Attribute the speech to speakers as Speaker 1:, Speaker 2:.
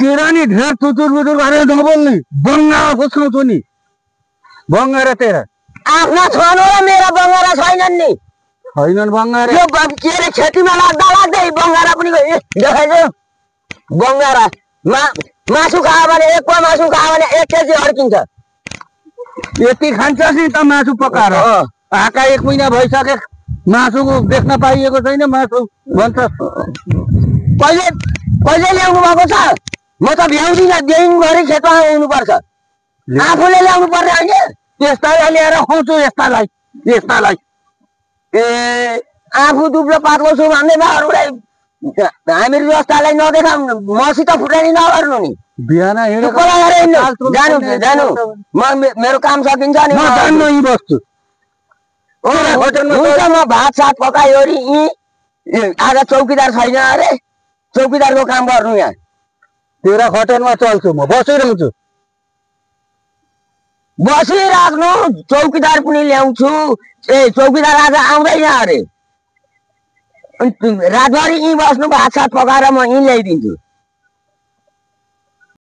Speaker 1: तेरा नि ढेर तुतुर बुतुर गरेर नबोल्ने बङ्गाला खोज्छौ नि बङ्गारा तेरा
Speaker 2: आफ्ना छन् होला मेरा बङ्गारा छैनन् नि
Speaker 1: छैनन् बङ्गारा
Speaker 2: यो के अरे खेतीमा लाग्दै बङ्गारा पनि देखाइदियो बङ्गारा मासु खायो भने एक पोवा मासु खायो भने 1 केजी अड्किन्छ
Speaker 1: यति खान्छस् नि त मासु पकाएर आका 1 महिना भइसके मासुको देख्न पाइएको छैन मासु भन्छस्
Speaker 2: कहिले ल्याउनु भएको छ म त भ्याउँदिन दिनभरि खेतमा आउनुपर्छ आफूले ल्याउनु पर्ने होइन
Speaker 1: त्यस्तालाई ल्याएर खुवाउँछु यस्तालाई
Speaker 2: ए आफू दुब्लो पातलो छु भन्दैमा अरूलाई हामीहरू जस्तालाई नदेखाउनु मसित फुटानी नगर्नु नि
Speaker 1: बिहान
Speaker 2: जानु म मेरो काम सकिन्छ नि
Speaker 1: म जान्न यही बस्छु
Speaker 2: हुन्छ म भात सात पकायो आज चौकीदार छैन अरे चौकीदारको काम गर्नु यहाँ
Speaker 1: तेरा होटलमा चल्छु म बसिरहन्छु
Speaker 2: बसिराख्नु चौकीदार पनि ल्याउँछु ए चौकीदार आज आउँदैन अरे रातभरि यहीँ बस्नु भात सात पकाएर म यहीँ ल्याइदिन्छु